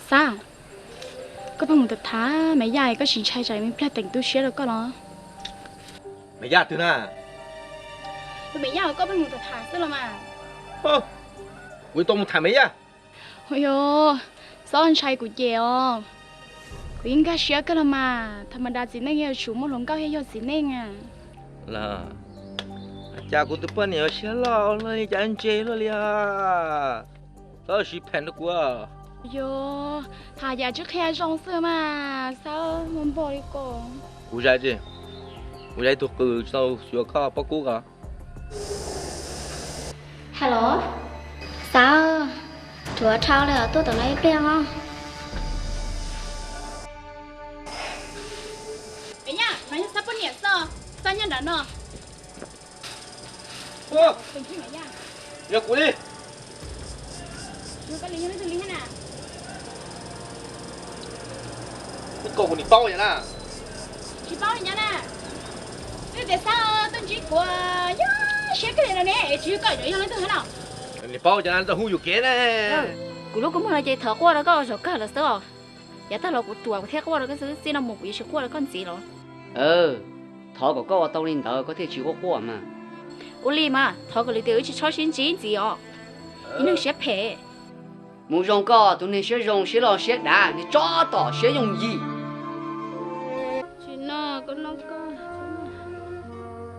Xab, koj pheej mus tham tham Maiv Yaj, koj tsis ntshai tsam me plag teem tu siab rau koj los? Maiv Yaj twg na? Tus Maiv Yaj uas koj pheej mus tham tham xwb los mas. Kuv tau mus tham Maiv Yaj? Yog, Xab ntshai kuv ces os. Kuv yeej nkag siab kawg los mas, tha ma da txiv neej yuav tsum muaj hluas nkauj thiaj yog txiv neej a. Cas kuv tus poj niam siab loj luaj li, cas ntse luaj li os. Xab siv phem rau kuv. Yog, hais cas tsis qhia zoo xwb mas, Xab muaj npog li ko. Kuv zais tsis, kuv zais ib tug qws tsis tau xyuas koj pob kub ko. Hello, Xab, ruam dhau li os, tuaj tom no ib pliag os. Maiv Yaj, mas yog Xab poj niam xwb, Xab nyob nram no. Yog kuv li. Koj kuv nim paub yog na. Tsis paub li nyab na. Twb tias Xab tuaj ntsib kuv, yog siab kawg li no ne, es tsis yog koj yog leej twg thiab no. Nim paub cov no tau hu yus kev ne. Kuv lub kua muag no ces thov quaj rau koj zaum kawg lawm xwb os. Yav tag los kuv ruam kuv thiaj quaj rau koj xwb, txij no mus kuv yuav tsis quaj rau koj ntxiv los. Thov kom koj ua tau li ntawd koj thiaj tsis quaj quaj mas. Ua li mas, thov kom lwm tiam wb tsis txhob sib ntsib ntxiv os. Ib neeg siab phem. Mus zoo koj tus neeg siab zoo siab loj siab dav, niag tsov tom siab yooj yim.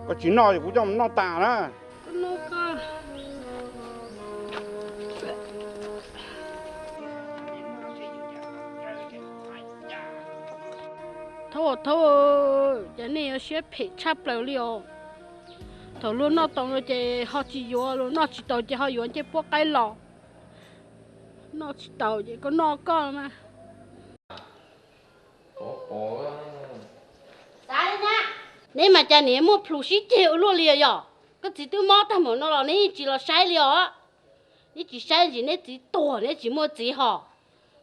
Koj tsis noj kuv coj mus noj tas na. Thaub, Thaub, cas nej yuav siab phem tshaj plaws li os. Thaum luag noj tau no ces ho tsis yuav, luag noj tsis tau ces ho yuav ncej puab qaib los. Noj tsis tau ces koj noj koj mas. Neb mas cas niam muaj plhus sib ceg ua luaj li yog? Koj txiv twb mob tag npaum no los neb yeej tsis los saib li os. Neb tsis saib ntsis neb txiv tuag neb tsis muaj txiv hos.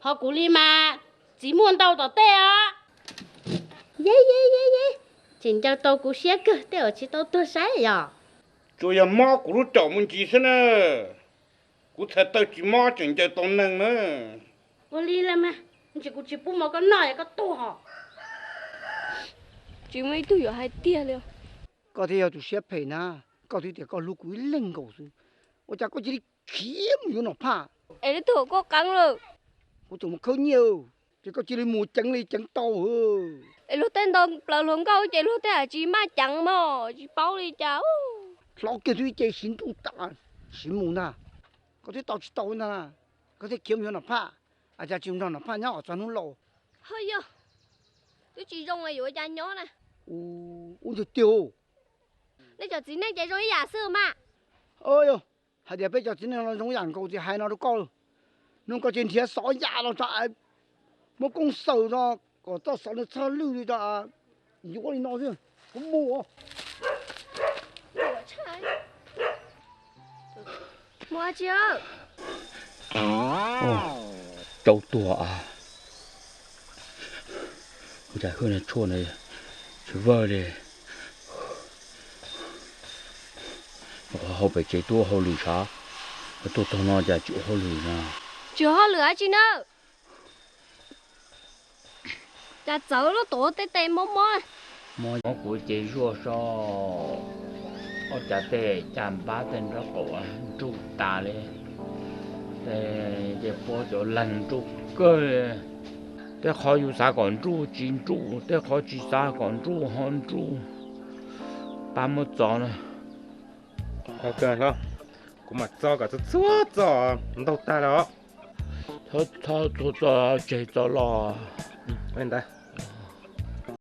Ho kuv li mas txiv muaj ntau tom tej os. Ye ye ye ye, tseem ncaws tau kuv siab kawg tej uas tsis tau tuag saib yog. Tsuas yog mob kuv lub caum mus ntsis xwb na. Kuv txhais taw tsis mob tseem ncaws tau neeg na. Ua li los mas, ntsis kuv tsis pub mov koj noj es koj tuag hos. Tsis muaj ib tug yuav hais tiag li. Koj thiaj yog tus siab phem na, koj twb tias koj hlub kuv ib leeg nkaus xwb, ua cas koj cia li khiav mus yuav Nom Phaj? Es lub tug koj qeeb lawm. Kuv tseem mus khawb nyiaj, ces koj cia li mus ceev li ceev tau. Es luag tej ntaus plaws hluas nkauj ces luag tej hais tsis maj ceev mog, tsis paub li cas. Hlob kiag twb ib ce siv ntuj tas, siv mus ntag. Koj twb tau tsis tau ntag, koj thiaj khiav mus yuav Nom Phaj. Cas tsis nrog Nom Phaj nyob kom txog hnub laus? Ho yog, twb tsis zoo yuav cas nyob na. Ua ntsuag tiag. Nej cov txiv neej ces zoo ib yam xwb mas. Yog, hais tias peb cov txiv neej no zoo ib yam nkaus ces hais no rau koj. Hnub koj tsis nrhiav xov yam los tso, muab koob xaws no kom txoj xov no txhob lwj li tso. Yuav li no xwb, kuv mus. Mus tsis. Tsau tuag a. Ua cas hwj no tshuaj no tsis vawj li. Hauv pem tsev tuaj ua hauj lwm sav, tuaj txog no cas tsis ua hauj lwm no. Tsis ua hauj lwm dab tsi na. Cas txawv lub tuav tej tes mob mob. Mob kuv ces zuaj so, ob cov tej caj npab tej nraub qaum nruj tas li. Tej puab cov leeg nruj kawg li. Tej qhov yus xav kom nruj tsis nruj, tej qhov tsis xav kom nruj ho nruj. Pab muab txo na. Kuv mam txo kom txhua txhua txoj ntaug tag los. Txhob txo tseg txo los. Ntawd